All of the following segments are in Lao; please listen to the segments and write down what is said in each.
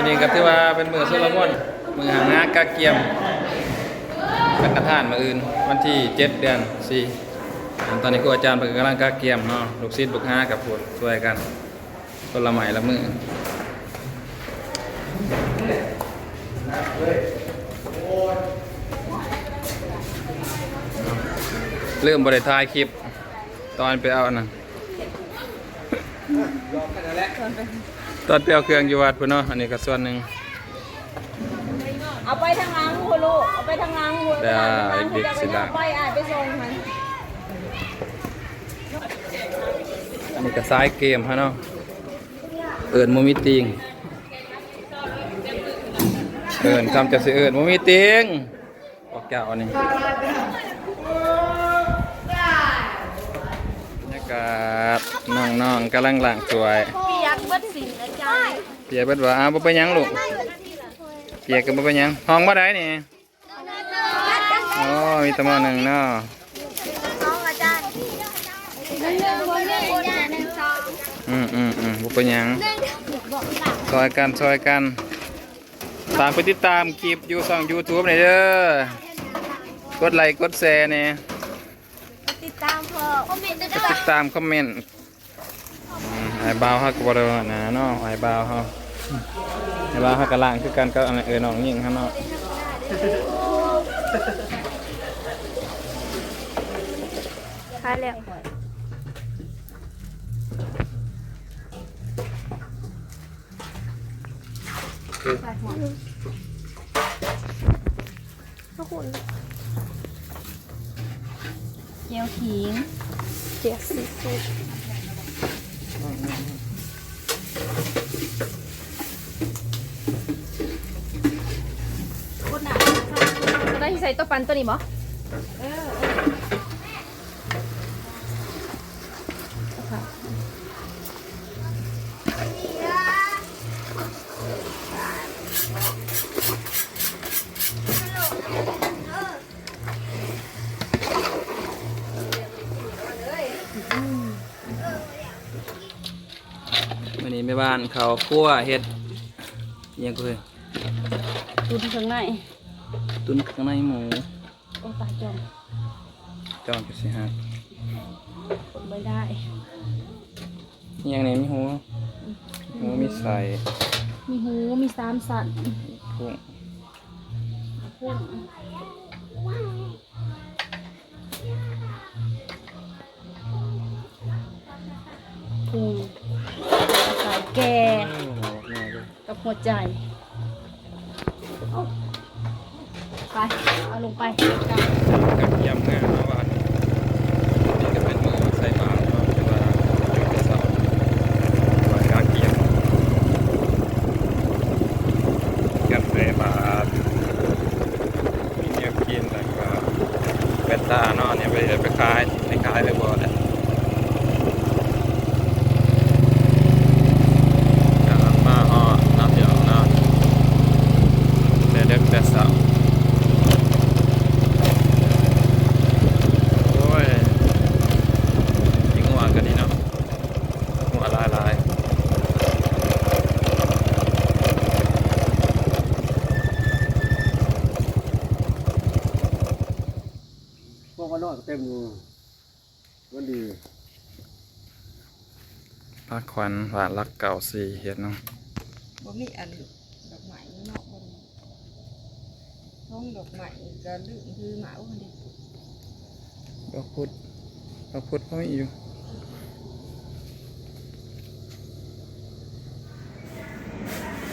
ອັນນີ້ກໍຖືວ່າເປັນມື້ຊຸລະມຸນ ມື້ຫາງານກະກຽມສັງຄະທານມື້ອື່ນ ວັນທີເຈັດ ເດືອນສີ່. ອັນຕອນນີ້ຄູອາຈານເພິ່ນກຳລັງກະກຽມເນາະ ລູກສິດລູກຫາກໍພຸ້ນຊ່ວຍກັນ ຄົນລະໄມ້ລະມື. ລືມບໍ່ໄດ້ຖ່າຍຄລິບຕອນໄປເອົາອັນນັ້ນ ຕອນໄປເອົາເຄື່ອງຢູ່ວັດພຸ້ນເນາະ. ອັນນີ້ກໍສ່ວນໜຶ່ງ ເອົາໄປທາງຫຼັງພຸ້ນລູກ ເອົາໄປທາງຫຼັງພຸ້ນ ໄປທາງຫຼັງພຸ້ນ ເຈົ້າກໍຢ່າໄປ ອ້າຍໄປສົ່ງຫັ້ນ. ອັນນີ້ກໍສາຍເກມຫັ້ນເນາະ ເອີ້ນບໍ່ມີຕີງ ເອີ້ນສ່ຳຈະຊິເອີ້ນບໍ່ມີຕີງ ພວກເຈົ້ານີ້. ບັນຍາກາດ ນ້ອງໆກຳລັງລ້າງຖ້ວຍ ປຽກເບິດສິນອາຈານ ປຽກເບິດບໍ່? ອ້າວ ບໍ່ເປັນຫຍັງລູກ ປຽກກໍບໍ່ເປັນຫຍັງ. ຫ້ອງບໍ່ໄດ້ນີ້? ອໍ ມີແຕ່ ມໍໜຶ່ງ ເນາະ. ອືມໆໆ ບໍ່ເປັນຫຍັງ ຊ່ອຍກັນ ຊ່ອຍກັນ. ຝາກໄປຕິດຕາມຄລິບຢູ່ຊ່ອງຢູທູບນີ້ເດີ ກົດໄລກົດແຊແດ່ ກົດຕິດຕາມພ້ອມ ກົດຕິດຕາມ ຄອມເມັນ. ອືມ ອ້າຍບ່າວເຮົາກໍບໍ່ໄດ້ວ່າຫຍັງເນາະ ອ້າຍບ່າວເຮົາ ອ້າຍບ່າວເຮົາກໍລ້າງຄືກັນກັບ ອັນ ເອື້ອຍນ້ອງຍິງເຮົາເນາະ. ຂາຍແລ້ວ ແຈ່ວຂີງ ແຈ່ວຊີຟູດ ໄດ້ໃສ່ໂຕປັ່ນໂຕນີ້ບໍ່? ເອີ. ມື້ນີ້ແມ່ບ້ານເຂົ້າຄົວເຮັດຫຍັງກໍ ຕຸ້ນເຄື່ອງໃນ ຕຸ້ນເຄື່ອງໃນໝູ. ໂອ້ ຕາຍ ຈ້ອງ ຈ້ອງຈະຊິຫັກ ກົດບໍ່ໄດ້. ມີຫຍັງແດ່? ມີຫູ ອືມ ມີຫູ ມີໄສ້ ມີຫູ ມີສາມຊັ້ນ ພຸ້ງ ພຸ້ງ ພຸ້ງ ໄສ້ແກ່ ໂອ້ ງອກງາເລີຍ. ກັບຫົວໃຈ ເອົາ ໄປ ເອົາລົງໄປ ກະກຽມງາມເນາະວ່າ ນີ້ກໍເປັນມື້ໃສ່ບາດເນາະ ແຕ່ວ່າເປັນເຊົ້າ ວ່າກະກຽມ ກັບໃສ່ບາດ ມີແນວກິນ ແລ້ວກໍແວ່ນຕາເນາະ ນີ້ໄປ ໄປຂາຍ ໄປຂາຍຫຼືບໍ່ແຫຼະ. ກຳລັງມາຮອດເນາະ ພີ່ນ້ອງເນາະ ແຕ່ເດິກແຕ່ເຊົ້າ ໂອ້ຍ ຂີ້ງົວກໍດີເນາະ ງົວຫຼາຍໆ ພວກມັນນ້ອຍກໍເຕັມຢູ່. ວັນດີ ພາຂວັນ ບ້ານຫຼັກເກົ້າສີ່ ເຮັດເນາະ ບໍ່ມີອັນດອກໄມ້ເນາະ ບໍ່ມີ ທງດອກໄມ້ກໍລືມຖືມາ ໂອ້ ນີ້ ດອກພຸດ ດອກພຸດກໍມີຢູ່.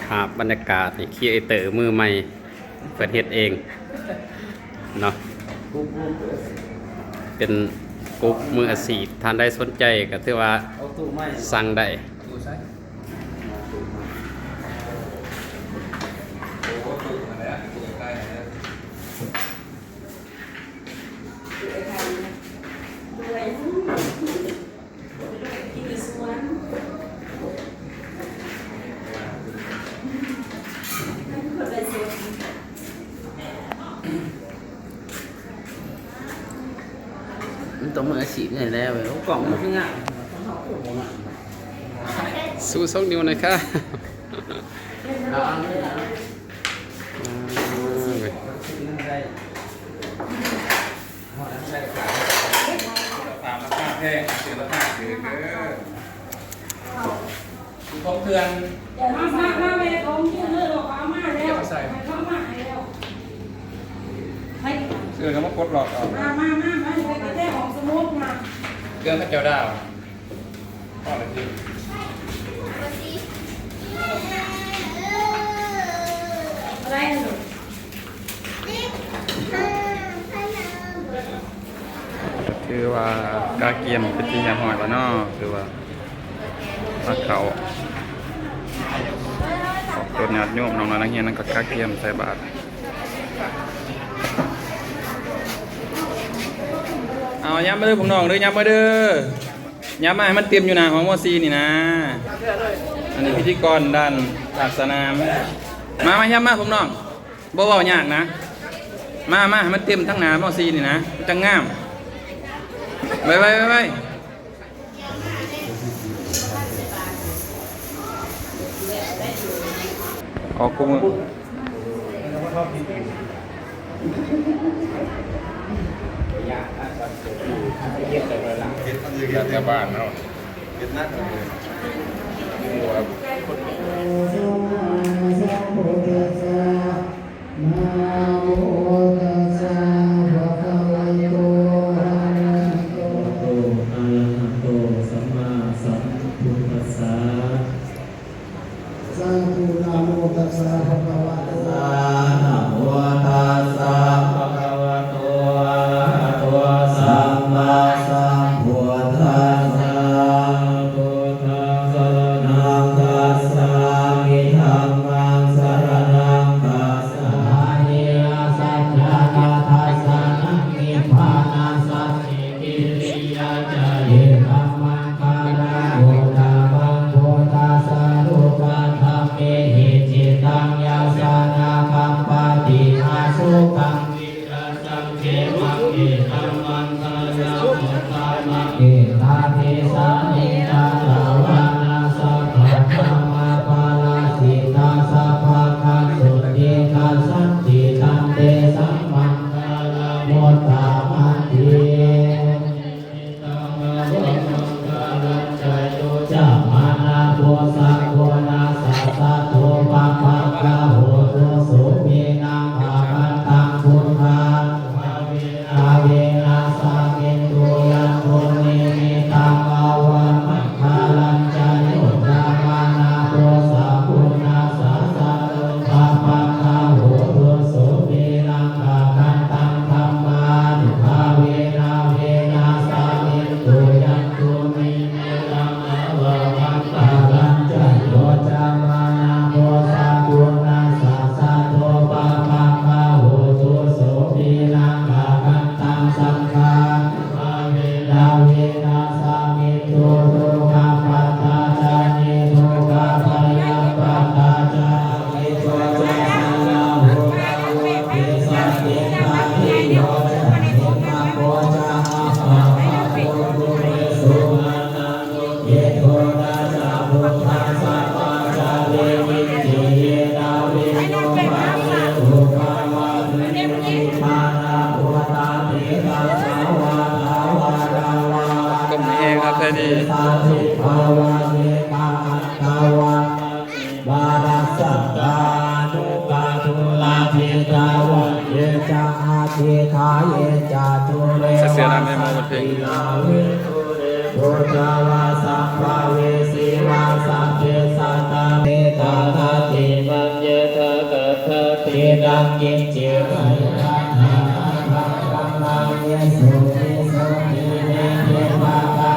ພາບບັນຍາກາດນີ້ ຄຣີເອເຕີມືໃໝ່ ເພິ່ນເຮັດເອງເນາະ ເປັນກຸກມືອາຊີບ ທ່ານໃດສົນໃຈກໍຖືວ່າສັ່ງໄດ້. ມັນຕ້ອງມືອາຊີບແນ່ແລ້ວ ໂອ້ ກ້ອງມັນຄືງາມ ຊູສອງນິ້ວໜ່ອຍຄ່າ. ຕາມລາຄາແພງ ເສືອລາຄາຖືກເດີ ຂອງເຖື່ອນ. ເອົາມາ ມາ ມາແມ່ ຂອງຢູ່ເດີ ເອົາມາແລ້ວ ເອົາມາໃຫ້ແລ້ວ ເສືອກໍມາປົດລັອກເອົາ ມາ ມາ ມາ ມາ ໄປແກ້ຂອງສະໝຸດມາ ເຄື່ອງເຂົາເຈົ້າດາວ. ຖືວ່າກະກຽມເປັນທີ່ຮຽບຮ້ອຍແລ້ວເນາະ ຖືວ່າມາເຂົ້າ ອອກຕົນຍາດໂຍມ ນ້ອງໆນັກຮຽນນັ້ນກໍກະກຽມໃສ່ບາດ. ເອົາ ຍັບມາເດີພວກນ້ອງເດີ ຍັບມາເດີ. ຍາມມາໃຫ້ມັນເຕັມຢູ່ໜ້າຫ້ອງ ມໍສີ່ ນີ້ນະ. ອັນນີ້ພິທີກອນດ້ານສາດສະໜາມ. ມາ ມາ ຍາມມາພວກນ້ອງ ບໍ່ເວົ້າຍາກນະ. ມາ ມາ ໃຫ້ມັນເຕັມທັງໜ້າ ມໍສີ່ ນີ້ນະ ມັນຈັ່ງງາມ. ໄວໆ ໄວໆ. ອອກຄູ່ມື້ ແຕ່ບ້ານເຮົາເຮັດໜັກເລີຍ. ນະໂມຕັດສະ ພະຄະວະໂຕ ອະລະຫະໂຕ ອະລະຫະໂຕ ສຳມາສຳພຸດທັດສະ. ສາທຸ ນະໂມຕັດສະ ພະຄະວະໂຕ ອະລະຫະໂຕ ສະ ນະໂມຕັດສະ ພະຄະວະໂຕ ອະລະຫະໂຕ ສຳມາສຳພຸດທັດສະ. ພຸດທັງສະຣະນັງຄັດສາມິ ທຳມັງສະຣະນັງຄັດສາມິ ອາສັດຈະນະທັດສະນັງ ນິບພານະສັດ ເອກິລິຍາຈະເຍ ທຳມັງຄາລະໂອຕະມັງ ພຸດທັດສະໂລກະທຳເມຫິ ຈິດຕັງຍະສະນະກັບປະຕິ ອະໂສກັງວິລະສັງ ເຂມັງເອຕັງ ມັງຄະລະມຸດຕະມັງ ເອຕາທິສານິ ຈັດຕະວານະສັບພະທຳມະປະລາຊິຕາ ສັບພະຄັດສຸນຕິຄັດສັນຕິ ຕັນເຕສັງ ມັງຄະລະມຸດຕະມັນຕິ. ຈາມານະໂພຊະໂຄນາສະສະໂທ ປະປະກະໂຫຕຸ ສຸວິນັງອາຄັນຕັງ ພຸດທານຸພາເວນາ ເວນາສະມິນຕຸ ຍັງຄຸນິມິດຕັງອາວະມັງຄະລັນຈະໂຍ ຈາມານະໂພຊະໂຄນາສະສະໂທ ປະປະກະໂຫຕຸ ສຸວິນັງອາຄັນຕັງ ທຳມານຸພາເວນາ ເວນາສະມິນຕຸ ຍັງ ກົ້ມແຮງຄັກແທ້ນີ້. ບາລັດສັກການຸປາທຸລາທິຕາວັນເຍຈະອາທິທາເຍຈະທຸເລວະສັກຕິລາເວທຸເຣ ພຸດທະວາສັມພະເວສີວາສັບເພສັດຕາເມຕານາຕິມັນເຍທະກະທາຕິນັງກິນຈິໄວຍະທາທະທຳມະເມສຸຕິໂສຕິເນເທວະກາ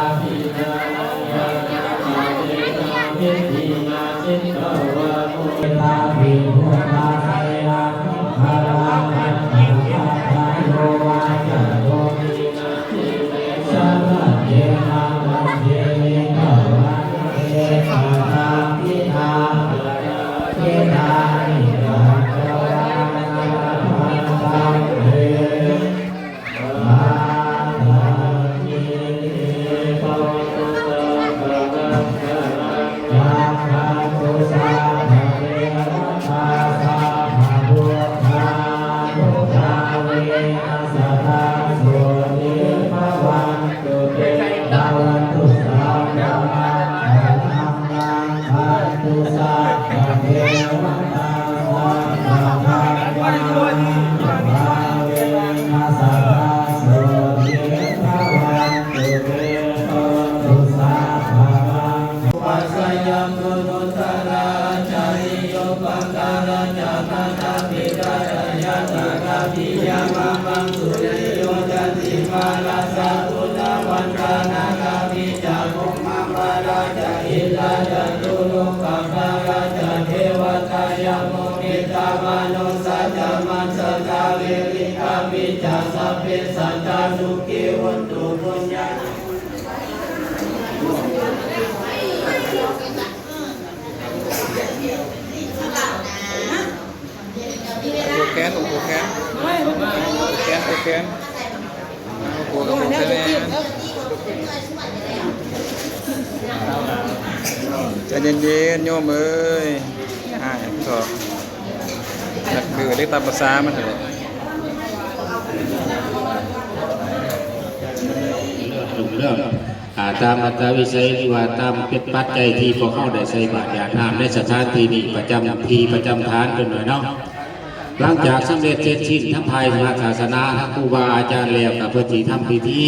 ລັກຂັນຕຸສາພະເວ ຍະ มະນຸດສາລາ ອາຈາລິໂຍ ປະກາລະຈະ ມາຕາປິຕາ ຈະຍາຕາ ກະປິຍາ ມະມັງ ສຸລິໂຍ ຈັນຕິມາ ລາຊາ ບຸດທະວັນຕາ ນາກາ ປິດຈະ ພົມມະ ມາລາ ຈະ ອິນດາ ຈະຕຸໂລກະ ປາລາ ຈະ ເທວະຕາ ຍະໂມ ມິດຕາ ມະນຸດສາ ຈະ ມັດສະຕາ ເວລິຕາ ປິດຈະ ສັບເພ ສັດຕາ ສຸຂີ ໂຫນຕຸ ປຸນຍະ ຜູກແຂນ ຜູກແຂນ ຜູກແຂນ ຜູກແຂນ ໃຈເຢັນໆ ໂຍມເອີຍ ອ້າຍເຖາະ ນັບຖືເລີຍຕາມພາສາມັນຫັ້ນແຫຼະ. ອ່າ ຕາມອັດຕະວິໄສ ຫຼືວ່າຕາມເປັນປັດໄຈທີ່ພວກເຮົາໄດ້ໃສ່ບາດຢາດນ້ຳໃນສະຖານທີ່ນີ້ ປະຈຳທີ່ປະຈຳຖານເພິ່ນວ່າເນາະ. ຫຼັງຈາກສຳເລັດເສັດສິ້ນທາງຝ່າຍພະສາສະໜາ ທາງຄູບາອາຈານແລ້ວ ກໍເພິ່ນຊິທຳພິທີ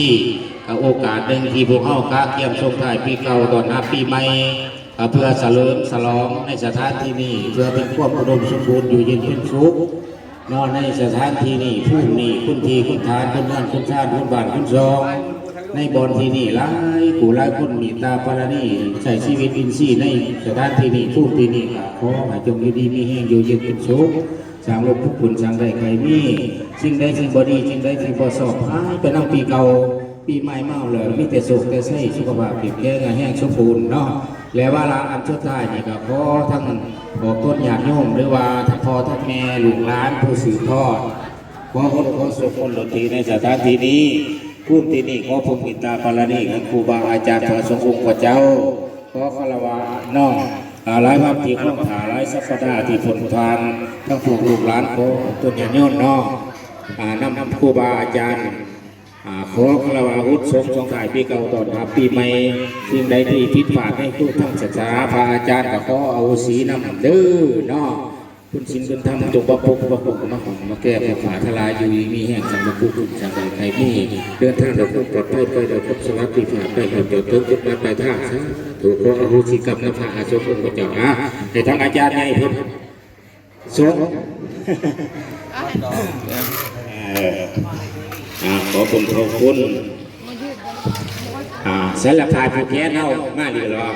ກໍໂອກາດໜຶ່ງທີ່ພວກເຮົາກະກຽມສົ່ງທ້າຍປີເກົ່າ ຕ້ອນຮັບປີໃໝ່ ກໍເພື່ອສະເຫຼີມສະຫຼອງໃນສະຖານທີ່ນີ້ ເພື່ອເປັນຄວາມອຸດົມສົມບູນ ຢູ່ເຢັນເປັນສຸກ ເນາະ ໃນສະຖານທີ່ນີ້ ພູມນີ້ ຄຸນທີ່ຄຸນຖານ ຄຸນເຮືອນຄຸນຊານ ຄຸນບ້ານຄຸນຊ່ອງ ໃນບ່ອນທີ່ນີ້ ຫຼາຍຜູ້ຫຼາຍຄົນເມດຕາປາລະນີ ໃຊ້ຊີວິດອິນຊີໃນສະຖານທີ່ນີ້ ພູມທີ່ນີ້ ກໍຂໍໃຫ້ຈົ່ງຢູ່ດີມີແຮງ ຢູ່ເຢັນເປັນສຸກ ສ້າງລົບທຸກຄຸນ ສ້າງໄດ້ໄຂມີ ສິ່ງໃດທີ່ບໍ່ດີ ສິ່ງໃດທີ່ບໍ່ຊອບ ຫາຍໄປນຳປີເກົ່າ. ປີໃໝ່ມາແລ້ວ ມີແຕ່ໂຊກແຕ່ໄຊ ສຸຂະພາບເຂັ້ມແຂງ ແຮງສົມບູນເນາະ ແລະ ວາລະອັນສຸດທ້າຍນີ້ ກໍຂໍທັງອອກຕົນຍາດໂຍມ ຫຼືວ່າທັງພໍ່ທັງແມ່ ລູກຫຼານ ຜູ້ສືບທອດ ຂໍບຸນຂໍສຸກ ບຸນດົນທີ່ໃນສະຖານທີ່ນີ້ ພູມທີ່ນີ້ ຂໍພົມເມດຕາປາລະນີ ຂອງຄູບາອາຈານ ພະສົງອົງພະເຈົ້າ ຂໍຄາລະວະເນາະ ອາ ຫຼາຍວັນທີ່ຄວາມຖ້າ ຫຼາຍສັບປະດາທີ່ພົ້ນຜ່ານ ທັງພວກລູກຫຼານ ຂໍຕົນຍາດໂຍມເນາະ ອາ ນຳຄູບາອາຈານ ອາ ຂໍຄາລະວະອາວຸດສົງ ສົ່ງທ້າຍປີເກົ່າ ຕ້ອນຮັບປີໃໝ່ ສິ່ງໃດທີ່ຜິດພາດໃນທາງສາສະໜາ ພະອາຈານກໍຂໍອະໂຫສິນຳເດີເນາະ ບຸນສິນບຸນທຳ ຈົ່ງປະປົກປະຄຸມ ມາຫຸ້ມມາແກ້ ມາຜ່າທະລາຍ ຢູ່ດີມີແຮງ ສ້າງບຸນກຸສົນ ສ້າງໄດ້ໄຂມີ ເດີນທາງດ້ວຍຄວາມປອດໄພ ໄປດ້ວຍຄວາມສະຫວັດດີພາບ ໄດ້ຮອດຈອດເຖິງຈຸດໝາຍປາຍທາງ ສາທຸ ຂໍອະໂຫສິກຳນຳພະອາສົງອົງພະເຈົ້າ ອາ ໃຫ້ທາງອາຈານໃຫຍ່ເພິ່ນ ສົງ ເອີ ອ່າ ຂໍບຸນຂອບຄຸນ ອ່າ ໃສລະພາຍຜູກແຂນເຮົາມານີ້ລະ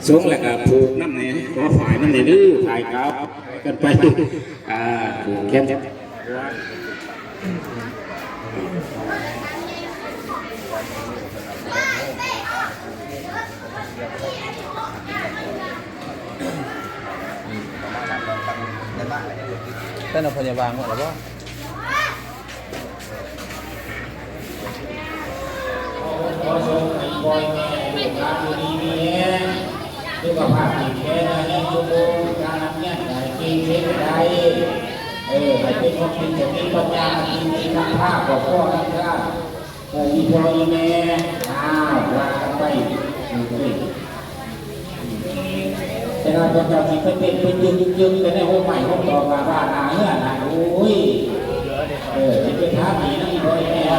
ສົງ ແລ້ວກະຜູກນຳແດ່ ຂໍຝ້າຍນຳແດ່ເດີ ຝ້າຍຂາວກັນໄປ ອ່າ ຜູກແຂນ ເປັນເອົາພະຍາບາງໝົດແລ້ວບໍ່? ຂໍສົ່ງໃຫ້ພໍ່ແມ່ລູກຫຼານຢູ່ດີມີແຮງ ສຸຂະພາບແຂງແຮງ ສົມບູນ ການຮຽນໄດ້ເກັ່ງເສັງໄດ້ ເອີ ໃຫ້ເປັນຄົນມີສະຕິປັນຍາ ມີທິດທາງພາ ຄອບຄົວທາງຊາດ ໂອ້ ອີ່ພໍ່ອີ່ແມ່ ອ້າວ ວ່າກັນໄປ ໂອເຄ ແຕ່ວ່າພວກເຈົ້າຊິໄປເຕັ້ນໄປຈຶ່ກໆ ແຕ່ໃນໂຮງໄມ້ໂຮງຕອກ ວ່າ ວ່າໜ້າເຮືອນນະ ໂອ້ຍ ເອີ ຊິໄປຖາມອີ່ນຳອີ່ພໍ່ອີ່ແມ່ ອ່າ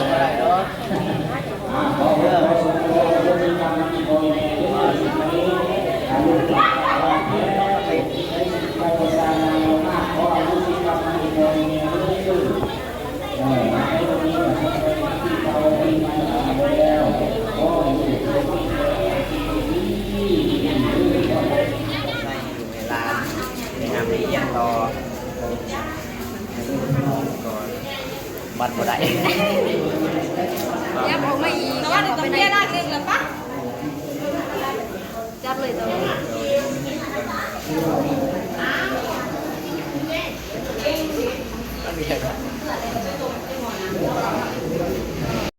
ຂໍບຸນຂໍສຸນ ຂໍອະໂຫສິກຳນຳອີ່ພໍ່ອີ່ແມ່ເດີ ອາຍຸ ອາຍຸ ໄປປະສານງານມາ ຂໍອະໂຫສິກຳນຳອີ່ພໍ່ອີ່ແມ່ເດີ. ໃຫ້ລູກໃຫ້ຫຼານໄດ້ຮ່ຳໄດ້ຮຽນຕໍ່ ບັດບໍ່ໄດ້